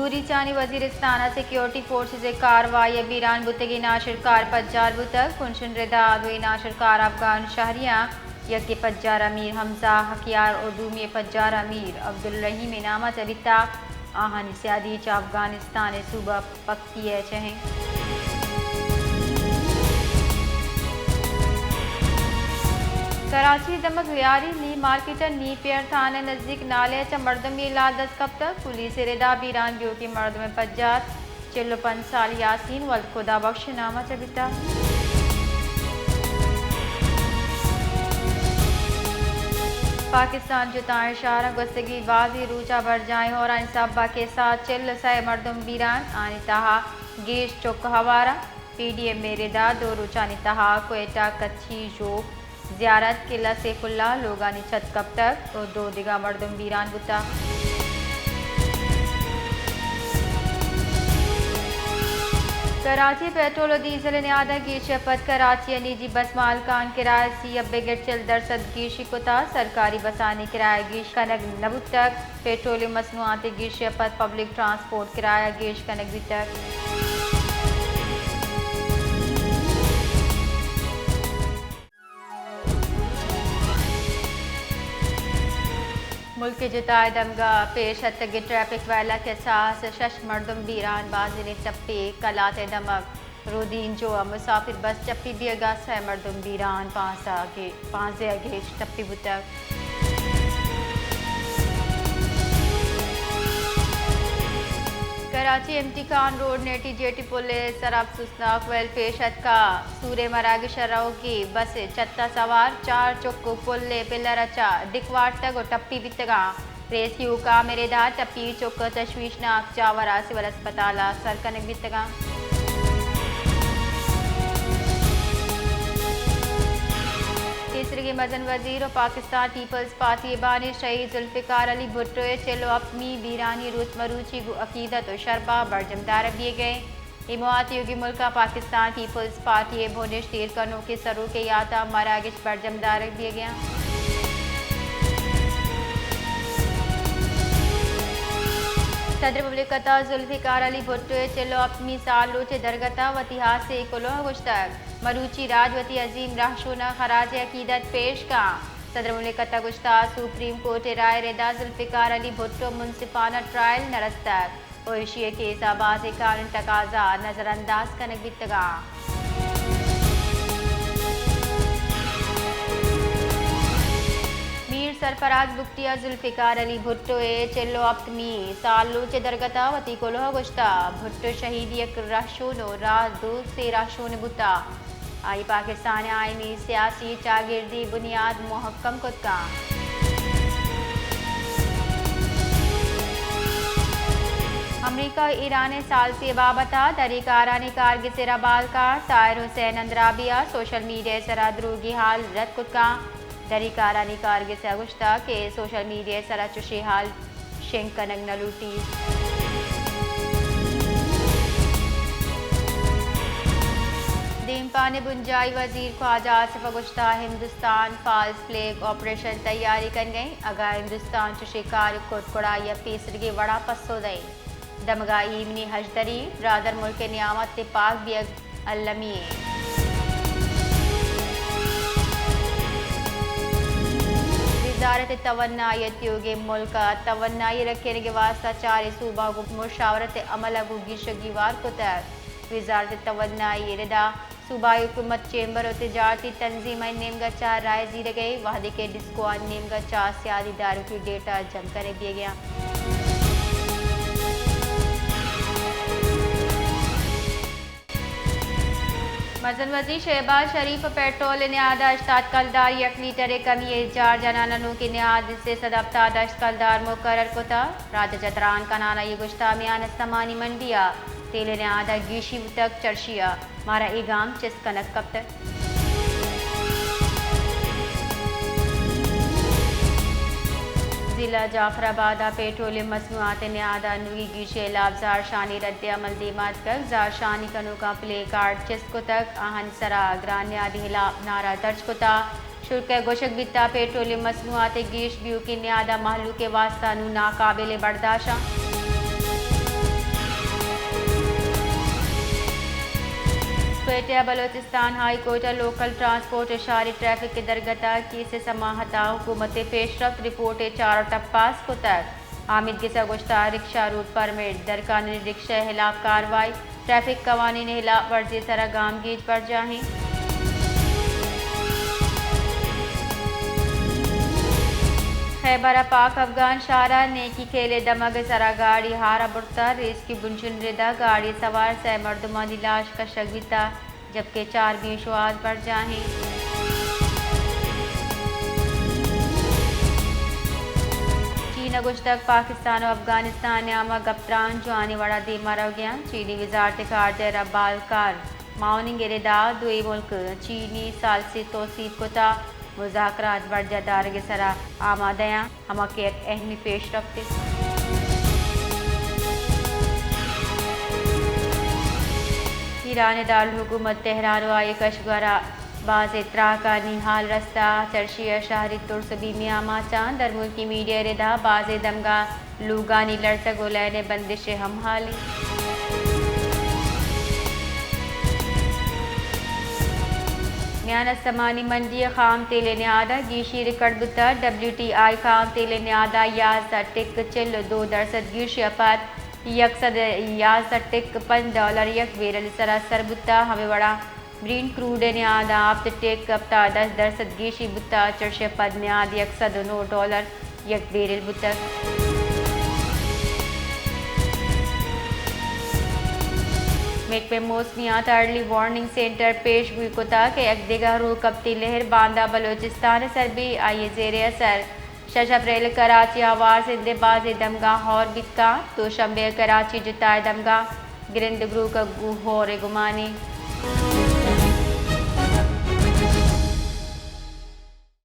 بلوچانی وزیرستان ءَ security forces ءِ کاروائی ءَ بیران بوتگیں ناشرکار پجار بوتگ۔ کنشن ردا دوئیں ناشرکار افغان شہریاں، یکے پجار امیر حمزہ حقیار ءُ دومی پجار امیر عبدالرحیم ءِ نام ءَ چہ بیتگ۔ آہانی سیادی چہ افغانستان ءِ صوبہ پکتیا ءَ چہ اِنت۔ کراچی ءِ دمگ ویاری نی مارکیٹ ءِ نی پیئر تھانہ ءِ نزیک نالے ءَ چہ مردمے لاش دست کپتگ۔ پولیس ءِ ردا بیران بیوکیں مردم ءِ پجار چل ءُ پنچ سال یاسین ولد خدا بخش ءِ نام ءَ چہ بیتگ۔ پاکستان جتائیں شہراں گوستگیں بازیں روچ ءَ برجاہیں ہورانی سبب ءَ کساس چل ءُ سئے مردم بیران، آنی تہا گیش چک ہوار اَنت۔ پی ڈی ایم ءِ ردا دو روچانی تہا کوئٹہ، کچھی، ژوب، زیارت، قلعہ سیف اللہ لوگانی چھت کپتگ ءُ دو دگہ مردم بیران بوتگ۔ کراچی ءَ پیٹرول ءُ ڈیزل ءِ نہاد ءَ گیشی ءَ پد کراچی ءِ نجی بس مالکاں کرایہ ءِ سی ءَ بگر چل درسد گیشی کتگ۔ سرکاری بسانی کرایہ گیش کنگ نہ بوتگ۔ پیٹرول ءُ مصنوعات ءِ گیشی ءَ پد پبلک ٹرانسپورٹ کرایہ گیش کنگ بیتگ۔ ملک ءِ جتائیں دمگاں پیش اتکگیں ٹریفک ویل ءَ کساس شش مردم بیران، بازینے ٹپی کلات ءِ دمگ رودینجو ءَ مسافر بس ٹپی بیگ ءَ سئے مردم بیران، پانزدہ ءَ گے-، پانزدہ ءَ گیش ٹپی بوتگ۔ Karachi M T Khan road native jetty پل ءِ سرا افسوسناک ویل پیش اتکگ۔ سور ءِ مراگش ءَ روگی بس ءِ چھت ءَ سوار چار چک ءُ پل ءِ پلر ءَ چہ ڈک وارتگ ءُ ٹپی بیتگ اَنت۔ ریسکیو حکام ءِ ردا ٹپی چک ءِ تشویشناک جاور ءَ سول اسپتال ءَ سر کنگ بیتگ اَنت۔ پیسریگیں مزن وزیر ءُ پاکستان پیپلز پارٹی ءِ بانی شہید ذوالفقار علی بھٹو ءِ چل ءُ ہپتمی بیرانی روچ مروچی گوں عقیدت ءُ شرپ ءَ برجم دارگ بیگ ءَ اِنت۔ اے موہ ءَ تیوگیں ملک ءَ پاکستان پیپلز پارٹی ءِ بنشت ایر کنوکیں سروک ءِ یات ءَ مراگش برجم دارگ بیگ ءَ اِنت۔ صدر مملکت ءَ ذوالفقار علی بھٹو ءِ چل ءُ ہپتمی سال روچ ءِ درگت ءَ وتی ہاسیں کلوہ گوشتگ۔ مروچی راج وتی عظیم رہشون ءَ خراج عقیدت پیش کنت۔ صدر مملکت ءَ گوشتگ، سپریم کورٹ ءِ رائے ءِ ردا ذوالفقار علی بھٹو ءِ منصفانہ ٹرائل نہ رستگ ءُ ایشی ءِ کیس ءَ بازیں قانونی تقاضا نظر انداز کنگ بیتگ اَنت۔ میر سرفراز بگٹی ءَ ذوالفقار علی بھٹو ءِ چل ءُ ہپتمی سال روچ ءِ درگت ءَ وتی کلوہ گوشتگ۔ بھٹو شہید یک رہشون ءُ راہ دوست ءِ رہشون بوتگ۔ آئی ءَ پاکستان ءِ آئینی، سیاسی، چاگردی بنیاد مہکم کت کنت۔ امریکہ ءُ ایران ءِ ثالثی ءِ بابت ءَ دری کارانی کارگس ءِ را بال کنت۔ طاہر حسین اندرابی ءَ سوشل میڈیا ءِ سرا دروگی حال رد کت کنت۔ دری کارانی کارگس ءَ گوشتگ کہ سوشل میڈیا ءِ سرا چشیں حال شنگ کنگ نہ لوٹیت۔ دیمپان ءِ بنجاہی وزیر خواجہ آصف ءَ گوشتگ، ہندوستان فالس فلیگ آپریشن ءِ تیاری کنگ ءَ اِنت۔ اگاں ہندوستان چشیں کارے کت گڑا آئی ءَ پیسریگیں وڑ ءَ پسو دئیت۔ دمگ ءَ ایمنی ہژدری، برادر ملک ءِ نیام ءَ تپاک بیگ المی اِنت۔ وزارت توانائی ءَ تیوگیں ملک ءَ توانائی ءِ رکینگ ءِ واستہ چاریں صوبہ ءَ گوں مشاورت ءِ عمل ءَ گوں گیش ءُ گیوار کتگ۔ وزارت توانائی ءِ ردا صوبائی حکومت، چیمبر ءُ تجارتی تنظیم آنی نیمگ ءَ چہ رائے زیرگ ءَ اِنت، وہدے کہ ڈسکو آنی نیمگ ءَ چہ سیادی داروکی ڈیٹا جم کنگ بیگ ءَ اِنت۔ مزن وزیر شہباز شریف ءَ پیٹرول ءِ نہاد ءَ ہشتاد کلدار یک لیٹر ءِ کمی ءِ جار جنان ءَ نوکیں نہاد سئے سد ہپتاد ءُ ہشت کلدار مقرر کتگ۔ راج ءَ چہ تران کنان ءَ اے گوشتگ، میان استمانی منڈی ءَ تیل ءِ نہاد ءَ گیشی بوتگ، چرشی ءَ مارا اے گام چست کنگ کپتگ۔ ضلع جعفر آباد ءَ پیٹرولیم مصنوعات ءِ نہاد ءَ نوکی گیشی ءِ ہلاپ زہرشانی رد عمل ءَ دیما اتکگ۔ زہرشانی کنوکاں پلے کارڈ چست کتگ، آہانی سرا گران نہادی ہلاپ نعرہ درج کتگ۔ شرک ءَ گوشگ بیتگ، پیٹرولیم مصنوعات ءِ گیش بیوکیں نہاد ءَ مہلوک ءِ واستہ نوں ناقابل برداشت اِنت۔ کوئٹہ، بلوچستان ہائی کورٹ ءَ لوکل ٹرانسپورٹ ءِ شاری ٹریفک ءِ درگت ءَ کیس ءِ سماعت ءَ حکومت ءِ پیشرفت رپورٹ ءِ چارٹ ءَ پاس کتگ۔ حامد گس ءَ گوشتگ، رکشہ روٹ پرمٹ درکانانی رکشہ ءِ ہلاپ کاروائی، ٹریفک قوانین ءِ ہلاپ ورزی ءِ سرا گامگیج برجاہ ایں۔ خیبر ءِ پاک افغان شہر ءَ نیکی کھیل ءِ دمگ ءِ سرا گاڑی ہار ءَ برتگ، ریسکیو بنشن ءِ رد ءَ گاڑی ءِ سوار سئے مردمانی لاش کشگ بیتگ۔ جبکہ چار بے شواہاز برجاہ ایں۔ چین ءَ گوشتگ، پاکستان ءُ افغانستان ءِ نیام ءَ گپ تران جوانیں وڑ ءَ دیم ءَ روگ ءَ اَنت۔ چینی وزارت خارجہ ءِ ربال کار ماؤننگ ءِ رد ءَ دوئیں ملک چینی ثالثی توسیپ کتگ، مذاکرات برجاہ دارگ ءِ سرا آمادہ اَنت۔ ہما کہ یک اہمیں پیشرفتے۔ ایران ءِ دارالحکومت تہران ءُ آئی ءِ کشور ءَ بازیں تراکانی ہال رستہ، چرشی ءَ شہری ترس ءُ بیمے ءِ آماچ اَنت۔ درملکی میڈیا ءِ رد ءَ بازیں دمگاں لوگانی لڑتگ ءُ لین ءِ بندش ءِ ہم ہال ایں۔ میان استمانی منڈی ءَ خام تیل ءِ نیاد ءَ گیشی ریکارڈ بوتگ۔ ڈبلیو ٹی آئی خام تیل ءِ نیاد ءَ یازدہ ٹک چل ءُ دو درسد گیشی ءَ پد یک سد یازدہ ٹک پنچ ڈالر یک بیرل ءِ سرا سر بوتگ۔ ہمے وڑا برینٹ کروڈ ءِ نیاد ءَ ہپت ٹک ہپتاد درسد گیشی بوتگ، چرش ءَ پد نیاد یک سد ءُ نو ڈالر یک بیرل بوتگ۔ محکمہ موسمیات ءَ ارلی وارننگ سینٹر پیش گوئی کتگ کہ یک دگہ روکپتی لہر باندا بلوچستان ءِ سر بیت، آئی ءِ زیر اثر شش اپریل ءَ کراچی ءَ ہوار زند ءِ بازیں دمگاں ہور بیت کنت۔ دوشنبے ءَ کراچی جتا ءِ دمگاں گرند گروک ءَ گوں ہور ءِ گمانے۔